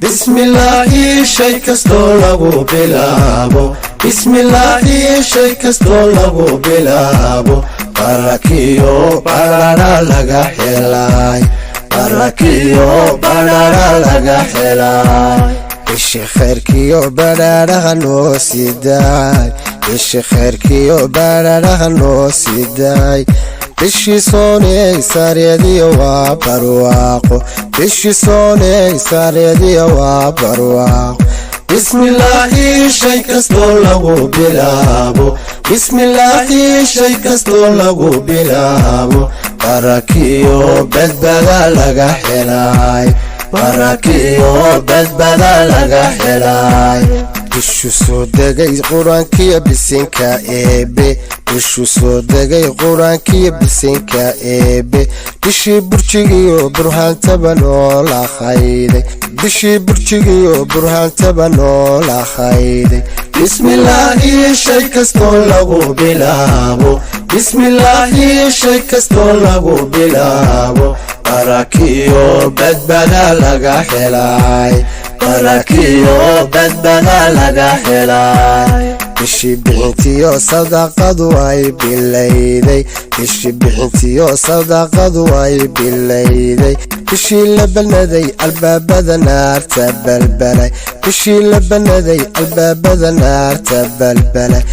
Bismillaahi, shay kastoo lagu bilaabo, bismillaahi, shay kastoo lagu bilaabo, barakiyo barara laga helay, barakiyo barara laga helay. Bishi khayrkiyo badhaadhaha noo sidaay, bishi khayrkiyo badhaadhaha noo sidaay, bishii sooney sareediyo waa barwaaqo, bishii sooney sareediyo waa barwaaqo. Bismillaahi, shay kastoo lagu bilaabo, bismillaahi, shay kastoo lagu bilaabo, barakiyo badbada laga helay, barakiyo badbada laga helay. Bishu soo degay Qur-aankiyo bisinka Eebe, bishu soo degay Qur-aankiyo bisinka Eebe, bishii burjigiyo burhaantaba noola hayday, bishii burjigiyo burhaantaba noola hayday. Bismillaahi, shay kastoo lagu bilaabo, bismillaahi, shay kastoo lagu bilaabo, barakiyo badbada laga helay, barakiyo badbada laga helay. Bishii bixintiyo sadaqadu ay bilayday, bishii bixintiyo sadaqadu ay bilayday, bishii la balnaday albaabada naarta balbalay, bishii la banaday albaabada naarta balbalay.